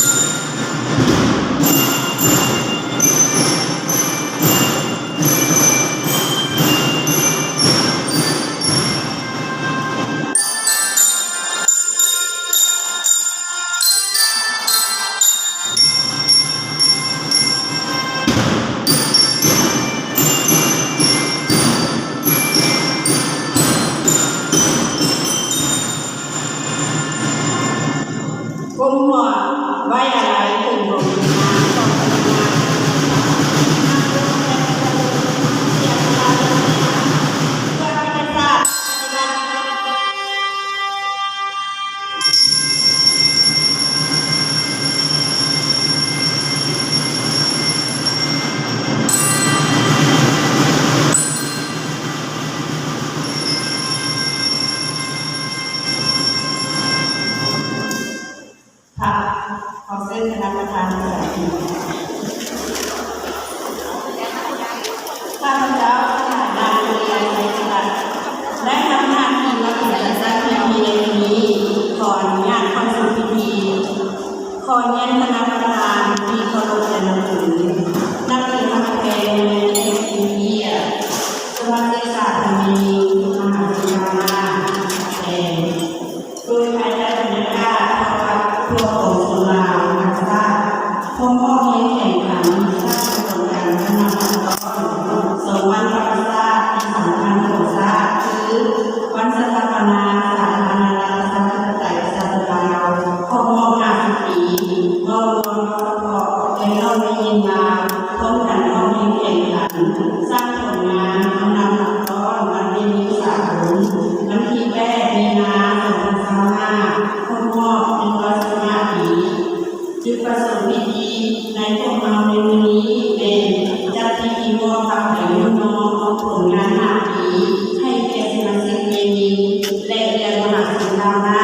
ກົ້ມຫົວໄວ້ອາໄລເຖິງຫົວໜ້າຂອງພະນັກງານ ນັກລົບ ແລະ ເສຍສະຫຼະເພື່ອປະເທດຊາດ. ຂໍເຊີນຄະນະປະທານປະຈຳທີມ. ຂ້າພະເຈົ້າ ນາງ ສຸລິໄລ ໄຊສະຫວັດ ໄດ້ຮັບໜ້າທີ່ມາເປັນຈັດຕັ້ງໃນປີນີ້ ຂໍອະນຸຍາດເຂົ້າສູ່ພິທີ. ຂໍຮຽນຄະນະປະທານທີ່ເຄົາລົບ ແລະ ນັບຖື, ນັກທີ່ຮັກແພງ ແລະ ແຂກຜູ້ມີກຽດ, ສະມາຊິກສະພາແມ່ຍິງ ມະຫາຊົນກ້າວໜ້າ ແລະ ໂດຍພາຍໃຕ້ບັນຍາກາດທົ່ວພັກທົ່ວປວງຊົນລາວທັງຊາດ ພ້ອມພ້ອມແຮງແຂ່ງຂັນສ້າງປາກົດການອັນນັບພັນຕອນ ສອງວັນປະຫວັດສາດທີ່ສຳຄັນຂອງຊາດ ຄື ວັນສະຖາປະນາສາທາລະນະລັດປະຊາທິປະໄຕປະຊາຊົນລາວ ຄົບຮອບຫ້າສິບປີ, ເວົ້າລວມ, ເວົ້າສະເພາະ ແລະ ເວົ້າໄດ້ຍິນວ່າ ພ້ອມກັນພ້ອມແຮງແຂ່ງຂັນ ສ້າງຜົນງານອັນນັບພັນຕອນວັນແມ່ຍິງສາກົນ ວັນທີແປດ ມີນາ ສອງພັນຊາວຫ້າ ຄົບຮອບໜຶ່ງຮ້ອຍສິບຫ້າປີ. ຈຸດປະສົງພິທີໃນພວກເຮົາໃນມື້ນີ້ແມ່ນຈັດພິທີມອບພະໃບຍ້ອງຍໍຜົນງານຫ້າປີ ໃຫ້ແກ່ສະມາຊິກແມ່ຍິງ ແລະ ເຮືອນມະຫາຊົນກ້າວໜ້າ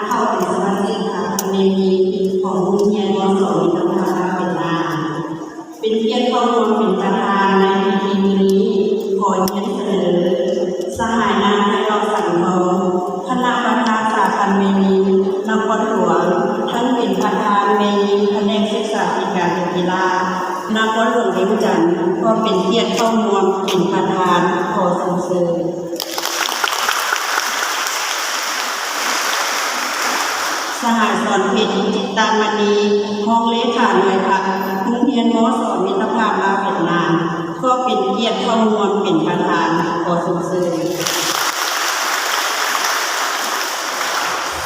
ເຂົ້າເປັນສະມາຊິກສະພາແມ່ຍິງຂອງໂຮງຮຽນ ມສ ມິດຕະພາບລາວຫວຽດນາມ. ເປັນກຽດເຂົ້າຮ່ວມເປັນປະທານໃນພິທີມື້ນີ້ ຂໍຮຽນສະເໜີ ສະຫາຍນາງ ໄພເລາະ ສັງທອງ ຄະນະປະທານສາພັນແມ່ຍິງນະຄອນຫຼວງ, ທັງເປັນປະທານແມ່ຍິງພະແນກສຶກສາທິການ ແລະ ກິລານະຄອນຫຼວງວຽງຈັນ ກໍເປັນກຽດເຂົ້າຮ່ວມເປັນປະທານ. ຂໍຊົມເຊີຍ. ສະຫາຍ ສອນເພັນ ຈິດຕາມະນີ ຮອງເລຂາໜ່ວຍພັກ ໂຮງຮຽນ ມສ ມິດຕະພາບລາວຫວຽດນາມ ກໍເປັນກຽດເຂົ້າຮ່ວມເປັນປະທານ. ຂໍຊົມເຊີຍ.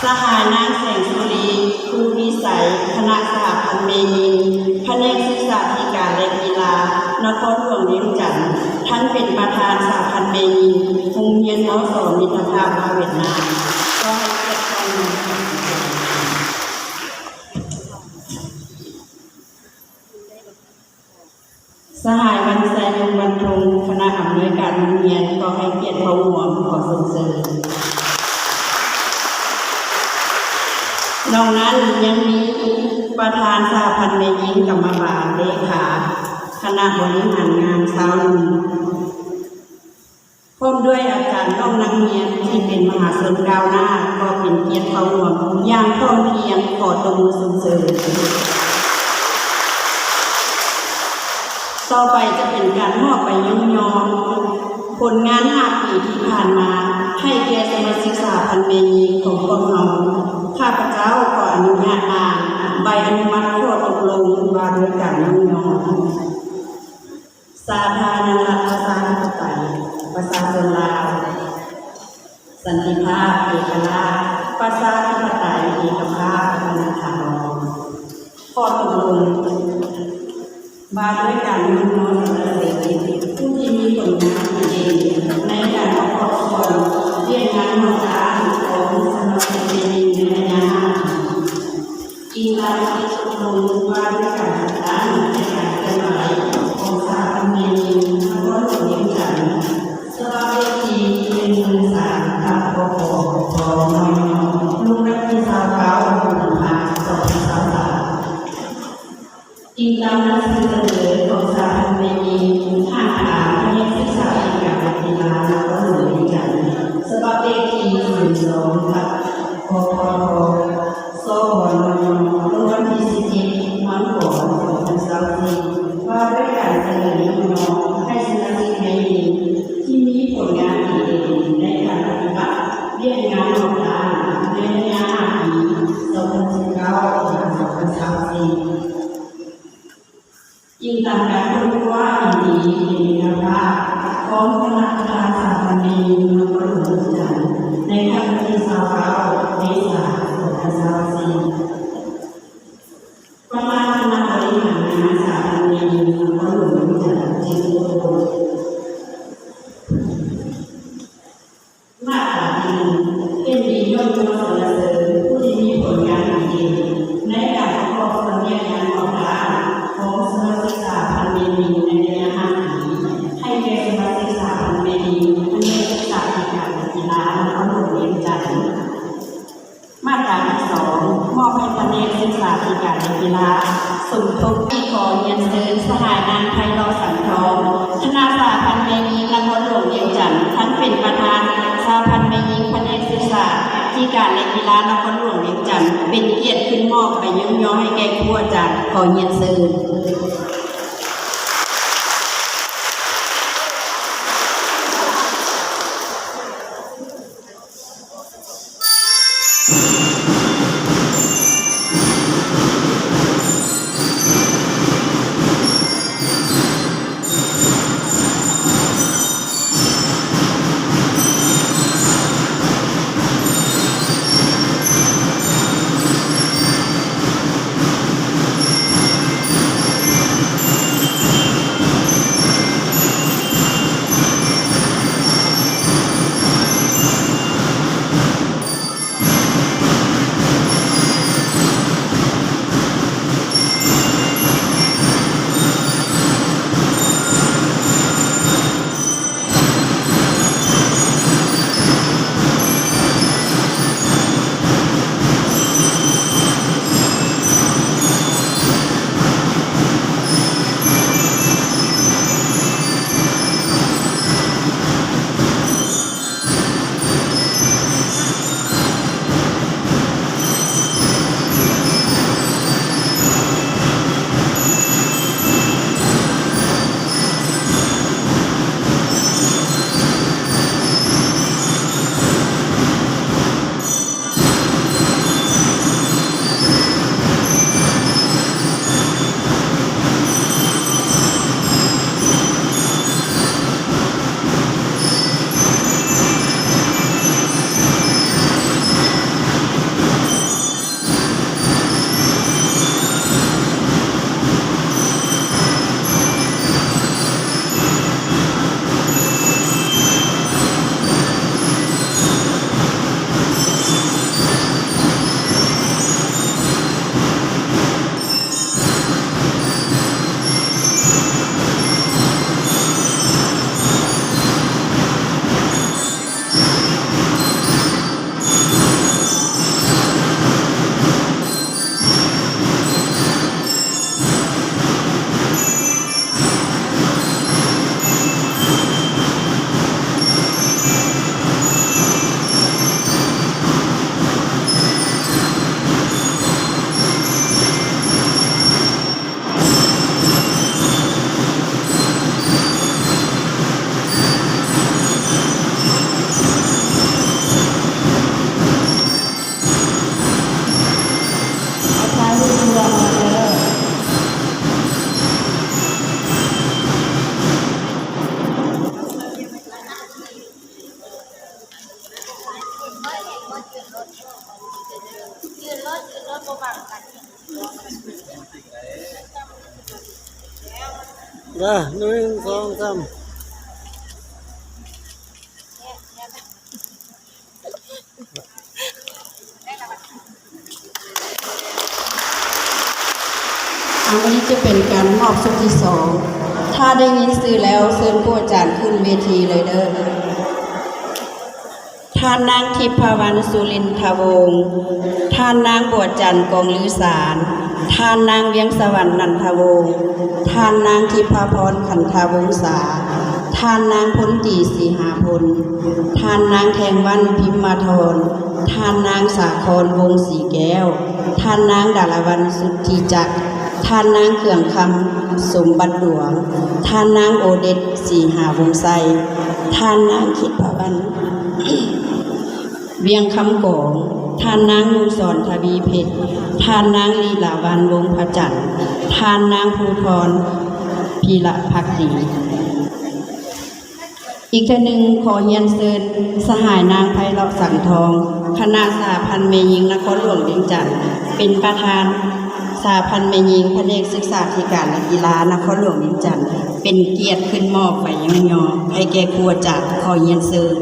ສະຫາຍ ນາງ ແສງສຸລີ ພູວິໄສ ຄະນະສະຫະພັນແມ່ຍິງ ພະແນກສຶກສາທິການ ແລະ ກິລາ ນະຄອນຫຼວງວຽງຈັນ ທ່ານເປັນປະທານສາພັນແມ່ຍິງ ໂຮງຮຽນ ມສ ມິດຕະພາບລາວຫວຽດນາມ ຂໍໃຫ້ກຽດເຂົ້າຮ່ວມ. ສະຫາຍ ວັນໄຊ ວົງວັນທຸງ ຄະນະອຳນວຍການໂຮງຮຽນ ຂໍໃຫ້ກຽດເຂົ້າຮ່ວມ. ຂໍຊົມເຊີຍ. ນອກນັ້ນຍັງມີປະທານສະຫະພັນແມ່ຍິງກຳມະບານ, ເລຂາ, ຄະນະບໍລິຫານງານຊາວໜຸ່ມ ພ້ອມດ້ວຍອາຈານ, ນ້ອງນັກຮຽນທີ່ເປັນມະຫາຊົນກ້າວໜ້າ ກໍເປັນກຽດເຂົ້າຮ່ວມຢ່າງພ້ອມພຽງ. ຂໍຕົບມືຊົມເຊີຍ. ຕໍ່ໄປຈະເປັນການມອບໃບຍ້ອງຍໍຜົນງານຫ້າປີທີ່ຜ່ານມາ ໃຫ້ແກ່ສະມາຊິກສະຫະພັນແມ່ຍິງຂອງພວກເຮົາ. ຂ້າພະເຈົ້າຂໍອະນຸຍາດນາງໃບອະນຸມັດຂໍ້ຕົກລົງວ່າດ້ວຍການຍ້ອງຍໍ. ສາທາລະນະລັດ ປະຊາທິປະໄຕ ປະຊາຊົນລາວ, ສັນຕິພາບ ເອກະລາດ, ປະຊາທິປະໄຕ ເອກະພາບ ວັດທະນະທຳ. ຂໍ້ຕົກລົງວ່າດ້ວຍການຍ້ອງຍໍສັນລະເສີຍງຜູ້ທີ່ມີຜົນງານດີເດັ່ນໃນການປະກອບສ່ວນວຽກງານນອກດ້ານຂອງສະມາຊິກເອງໃນໄລຍະຫ້າປີ. ອີງຕາມຂໍ້ຕົກລົງວ່າດ້ວຍການຈັດຕັ້ງ ແລະ ການເຄື່ອນໄຫວຂອງສະຫະພັນແມ່ຍິງນະຄອນຫຼວງວຽງຈັນ ສະບັບເລກທີ ໜຶ່ງໜຶ່ງສາມ ທັບ ກຂ ພ ນ ຍ ລົງວັນທີຊາວເກົ້າ ກຸມພາ ສອງພັນຊາວສາມ. ອີງຕາມໜັງສືສະເໜີຂອງສະຫະພັນແມ່ຍິງ ຫ້າ ຖານພະແນກສຶກສາທິການ ແລະ ກິລາ ນະຄອນຫຼວງວຽງຈັນ ສະບັບເລກທີ ສູນສອງ ທັບ ກຂທ ສວນຍ ລົງວັນທີສິບເ ໃນໄລຍະຫ້າປີ ສອງພັນສິບເກົ້າ ຫາ ສອງພັນຊາວສີ່ ອີງຕາມການຄົ້ນຄວ້າອັນດີເປັນເອກະພາບຂອງຄະນະປະທານສະຫະພັນແມ່ຍິງນະຄອນຫຼວງວຽງຈັນ ໃນຄ່ຳວັນທີຊາວເກົ້າ ເມສາ ສອງພັນຊາວສີ່. ປະມານຄະນະບໍລິຫານງານສະຫະພັນແມ່ຍິງນະຄອນຫຼວງວຽງຈັນ ເຈັດສິບຫົກຄົນ. ມາດຕາທີໜຶ່ງ ເຫັນດີຍົກຍ້ອງສັນລະເສີນຜູ້ທີ່ມີຜົນງານດີເດັ່ນໃນການປະກອບສ່ວນວຽກງານຮອບດ້ານຂອງສະມາຊິກສະຫະພັນແມ່ຍິງໃນໄລຍະຫ້າປີ ໃຫ້ແກ່ສະມາຊິກສະຫະພັນແມ່ຍິງພະແນກສຶກສາທິການ ແລະ ກິລານະຄອນຫຼວງວຽງຈັນ. ມາດຕາທີສອງ ມອບໃຫ້ພະແນກສຶກສາທິການ ແລະ ກິລາ ສົມທົບ. ຂໍຮຽນເຊີນສະຫາຍນາງ ໄພເລາະ ສັງທອງ ຄະນະສະຫະພັນແມ່ຍິງນະຄອນຫຼວງວຽງຈັນ ທັງເປັນປະທານສະຫະພັນແມ່ຍິງພະແນກສຶກສາທິການ ແລະ ກິລານະຄອນຫຼວງວຽງຈັນ ເປັນກຽດຂຶ້ນມອບໃບຍ້ອງຍໍໃຫ້ແກ່ຜູ້ອາຈານ. ຂໍຮຽນເຊີນ. ມາ ໜຶ່ງ ສອງ ສາມ. ອັນນີ້ຈະເປັນການມອບຊຸດທີສອງ. ຖ້າໄດ້ຍິນຊື່ແລ້ວ ເຊີນຜູ້ອາຈານຂຶ້ນເວທີເລີຍເດີ້. ທ່ານນາງ ທິບພະວັນ ສຸລິນທະວົງ, ທ່ານນາງ ບົວຈັນ ກອງລືສານ, ທ່ານນາງ ວຽງສະຫວັນ ນັນທະວົງ, ທ່ານນາງ ທິບພະພອນ ຂັນທະວົງສາ, ທ່ານນາງ ພົນຕີ ສີຫາພົນ, ທ່ານນາງ ແທງວັນ ພິມມະທອນ, ທ່ານນາງ ສາຄອນ ວົງສີແກ້ວ, ທ່ານນາງ ດາລະວັນ ສຸດທິຈັກ, ທ່ານນາງ ເຂືອງຄຳ ສົມບັດຫຼວງ, ທ່ານນາງ ໂອເດັດ ສີຫາວົງໄຊ, ທ່ານນາງ ທິບພະວັນ ວຽງຄຳກອງ, ທ່ານນາງນຸ່ງສອນ ທະວີເພັດ, ທ່ານນາງລີລາວັນ ວົງພະຈັນ, ທ່ານນາງພູທອນ ພີລະພັກດີ. ອີກເທື່ອໜຶ່ງ ຂໍຮຽນເຊີນສະຫາຍນາງ ໄພເລາະ ສັງທອງ, ຄະນະສະຫະພັນແມ່ຍິງນະຄອນຫຼວງວຽງຈັນ ເປັນປະທານສະຫະພັນແມ່ຍິງພະແນກສຶກສາທິການ ແລະ ກິລານະຄອນຫຼວງວຽງຈັນ ເປັນກຽດຂຶ້ນມອບໃບຍ້ອງຍໍໃຫ້ແກ່ຄູອາຈານ. ຂໍຮຽນເຊີນ.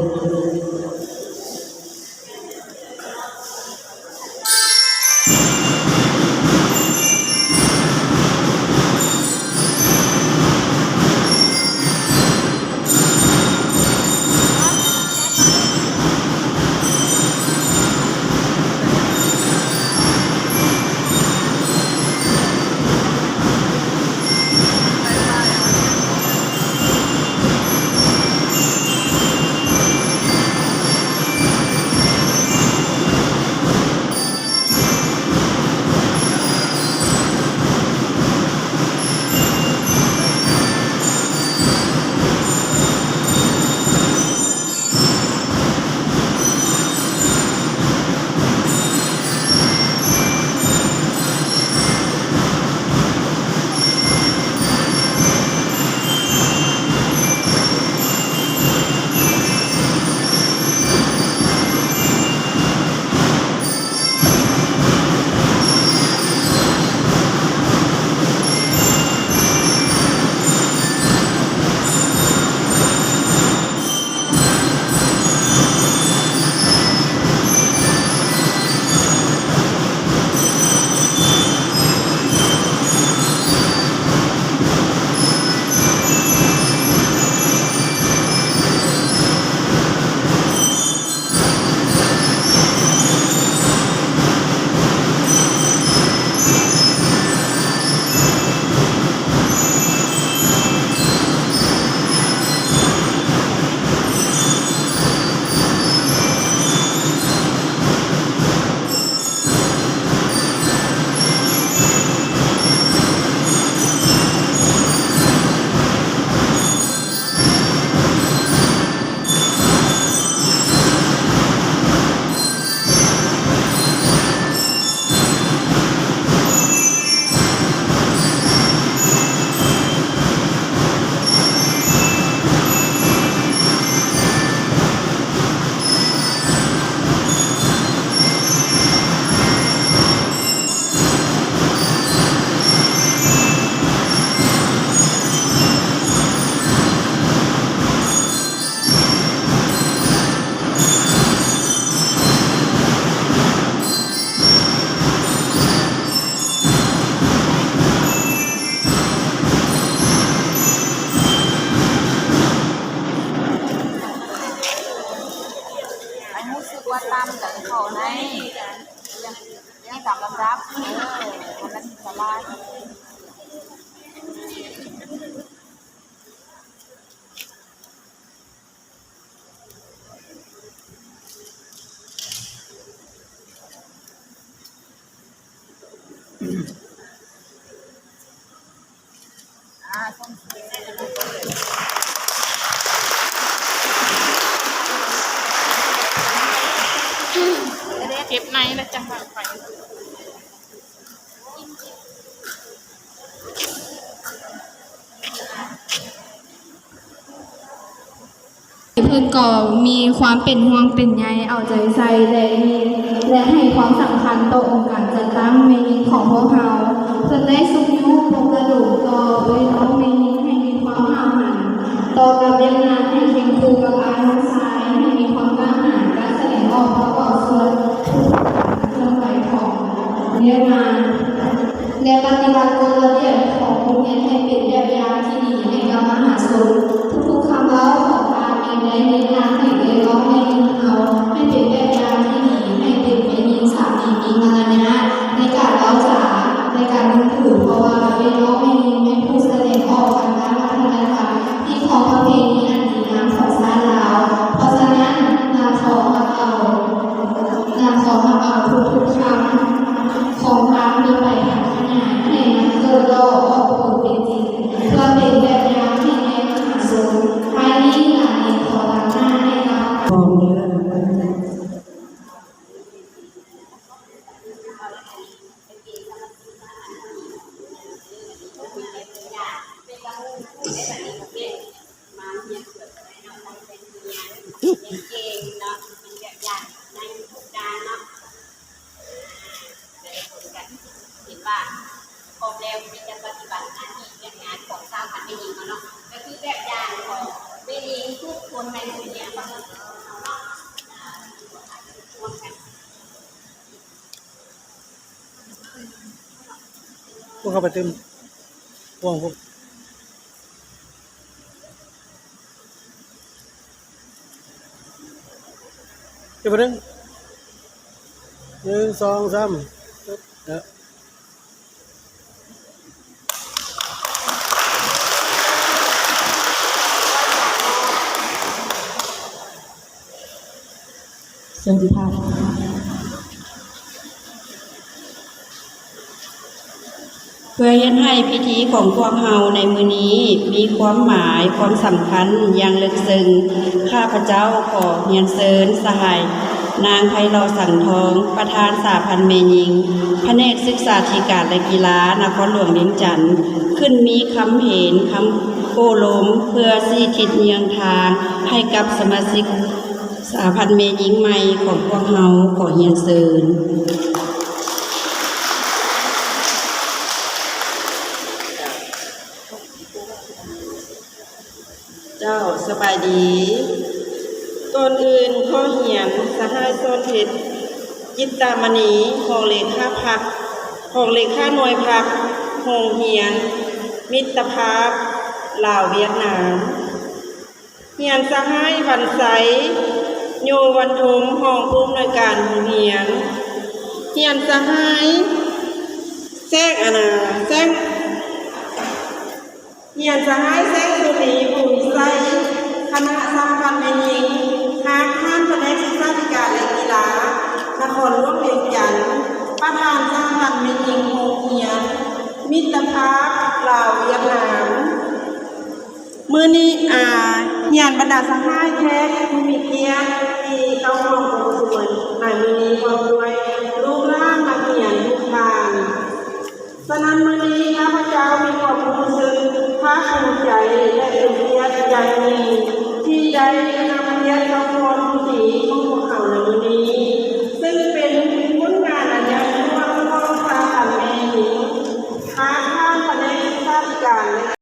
ໃຫ້ຮູ້ສຶກວ່າຕາມໃຈເຂົາໃຫ້ ລຽງຕາມລຳດັບ ເອີ ໃຫ້ມັນສະບາຍ. ເກັບໃນແລ້ວຈັ່ງວ່າໄປ. ເພິ່ນກໍມີຄວາມເປັນຫ່ວງເປັນໃຍ ເອົາໃຈໃສ່ ແລະ ມີ ແລະ ໃຫ້ຄວາມສຳຄັນຕໍ່ອົງການຈັດຕັ້ງແມ່ຍິງຂອງພວກເຮົາ. ເພິ່ນໄດ້ຊຸກຍູ້ປຸກລະດົມຕໍ່ເອື້ອຍນ້ອງແມ່ຍິງໃຫ້ມີຄວາມຫ້າວຫັນຕໍ່ກັບວຽກງານ, ໃຫ້ຄຽງຄູ່ກັບອ້າຍນ້ອງຊາຍ, ໃຫ້ມີຄວາມກ້າຫານ, ກ້າສະແດງອອກປະກອບສ່ວນທຸກການເຄື່ອນໄຫວຂອງວຽກງານ ແລະ ປະຕິບັດກົດລະບຽບຂອງໂຮງຮຽນໃຫ້ເປັນແບບຢ່າງທີ່ດີໃຫ້ກັບມະຫາຊົນ. ທຸກໆຄຳເວົ້າຂອງທ່ານແມ່ນໄດ້ເນັ້ນນຳໃຫ້ເອື້ອຍນ້ອງແມ່ຍິງເຮົາໃຫ້ເປັນແບບຢ່າງທີ່ດີ, ໃຫ້ເປັນແມ່ຍິງສາມີມີມາລະຍາດໃນການເວົ້າຈາ, ໃນການດຶງດູດ, ເພາະວ່າເອື້ອຍນ້ອງແມ່ຍິງແມ່ນຜູ້ສະແດງອອກທາງດ້ານວັດທະນະທຳຮີດຄອງປະເພນີອັນດີງາມຂອງຊາດລາວ. ເພາະສະນັ້ນ, ນາງຂໍຮັບເອົາ ນາງຂໍຮັບເອົາທຸກໆຄຳຂອງທ່ານເພື່ອໄປຜັນຂະຫຍາຍໃຫ້ມັນເກີດດອກອອກຜົນເປັນຈິງ, ເພື່ອເປັນແບບຢ່າງໃຫ້ແກ່ມະຫາຊົນ. ທ້າຍນີ້, ຫຼານເອງຂໍຕາງໜ້າໃຫ້ກັບ ພ້ອມເດີ. ພວກເຮົາໄປຕື່ມ ພວກ ພວກ ເກັບໄປເດີ ໜຶ່ງ ສອງ ສາມ ເອີ. ເຊີນທ່ານ ເພື່ອເຮັດໃຫ້ພິທີຂອງພວກເຮົາໃນມື້ນີ້ມີຄວາມໝາຍ, ຄວາມສຳຄັນຢ່າງເລິກເຊິ່ງ, ຂ້າພະເຈົ້າຂໍຮຽນເຊີນສະຫາຍ ນາງ ໄພເລາະ ສັງທອງ ປະທານສະຫະພັນແມ່ຍິງ ພະແນກສຶກສາທິການ ແລະ ກິລາ ນະຄອນຫຼວງວຽງຈັນ ຂຶ້ນມີຄຳເຫັນ, ຄຳໂອ້ລົມ ເພື່ອຊີ້ທິດນຽງທາງໃຫ້ກັບສະມາຊິກສະຫະພັນແມ່ຍິງໃໝ່ຂອງພວກເຮົາ. ຂໍຮຽນເຊີນ. ເຈົ້າ ສະບາຍດີ. ກ່ອນອື່ນຂໍຮຽນ ສະຫາຍ ສອນເພັດ ຈິດຕາມະນີ ຮອງເລຂາພັກ ຮອງເລຂາໜ່ວຍພັກ ໂຮງຮຽນມິດຕະພາບລາວຫວຽດນາມ. ຮຽນສະຫາຍ ວັນໄຊ ໂຍວັນທຸມ ຮອງຜູ້ອຳນວຍການໂຮງຮຽນ. ຮຽນສະຫາຍ ແຊງ ອານາ ແຊງ ຮຽນສະຫາຍ ແສງສຸນີ ພູວິໄຊ ຄະນະສະຫະພັນແມ່ຍິງ ຮາກຖານພະແນກສຶກສາທິການ ແລະ ກິລາ ນະຄອນຫຼວງວຽງຈັນ ປະທານສະຫະພັນແມ່ຍິງໂຮງຮຽນມິດຕະພາບລາວຫວຽດນາມ. ມື້ນີ້ ອາ ຮຽນບັນດາສະຫາຍແຂກຜູ້ມີກຽດທີ່ເຂົ້າຮ່ວມອົບຮົມໃນມື້ນີ້ ພ້ອມດ້ວຍລູກຫຼານນັກຮຽນທຸກທ່ານ. ສະນັ້ນ ມື້ນີ້